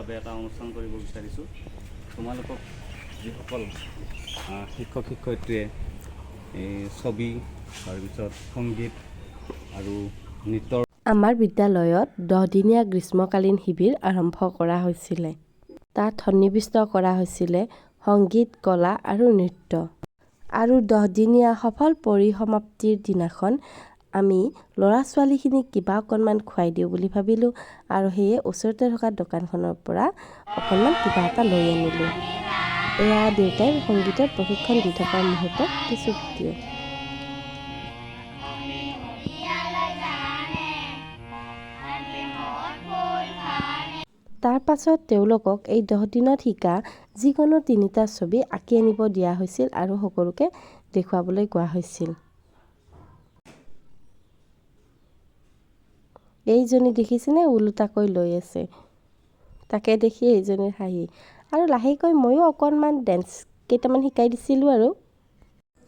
বাবে এটা অনুষ্ঠান কৰিব বিচাৰিছোঁ। তোমালোকক যিসকল শিক্ষক শিক্ষয়িত্ৰীয়ে এই ছবি, তাৰপিছত সংগীত আৰু নৃত্যৰ আমাৰ বিদ্যালয়ত 10 দিনীয়া গ্ৰীষ্মকালীন শিবিৰ আৰম্ভ কৰা হৈছিলে। তাত সন্নিৱিষ্ট কৰা হৈছিলে সংগীত, কলা আৰু নৃত্য। আৰু 10 দিনীয়া সফল পৰিসমাপ্তিৰ দিনাখন আমি ল'ৰা ছোৱালীখিনিক কিবা অকণমান খুৱাই দিওঁ বুলি ভাবিলোঁ আৰু সেয়ে ওচৰতে থকা দোকানখনৰ পৰা অকণমান কিবা এটা লৈ আনিলোঁ। এয়া দেউতাই সংগীতৰ প্ৰশিক্ষণ দি থকাৰ মুহূৰ্তত কিছু ভিডিঅ'। তাৰ পাছত তেওঁলোকক এই 10 দিনত শিকা যিকোনো তিনিটা ছবি আঁকি আনিব দিয়া হৈছিল আৰু সকলোকে দেখুৱাবলৈ কোৱা হৈছিল। এইজনী দেখিছেনে, ওলোটাকৈ লৈ আছে। তাকে দেখি এইজনীৰ হাঁহি। আৰু লাহেকৈ ময়ো অকণমান ডেন্স কেইটামান শিকাই দিছিলোঁ আৰু।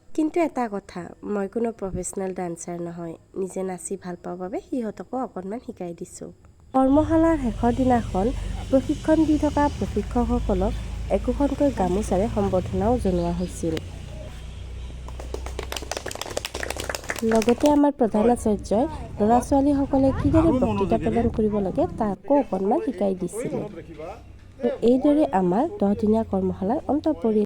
কিন্তু এটা কথা, মই কোনো প্ৰফেচনেল ডান্সাৰ নহয়। নিজে নাচি ভাল পাওঁ বাবে সিহঁতকো অকণমান শিকাই দিছোঁ। কৰ্মশালাৰ শেষৰ দিনাখন প্ৰশিক্ষণ দি থকা প্ৰশিক্ষকসকলক একোখনকৈ গামোচাৰে সম্বৰ্ধনাও জনোৱা হৈছিল। লগতে আমাৰ প্ৰধান আচাৰ্যই ল'ৰা ছোৱালীসকলে কিদৰে বক্তৃতা প্ৰদান কৰিব লাগে, তাকো অকণমান শিকাই দিছিলে। এইদৰে আমাৰ 10 দিনীয়া কৰ্মশালাৰ অন্ত পৰিল।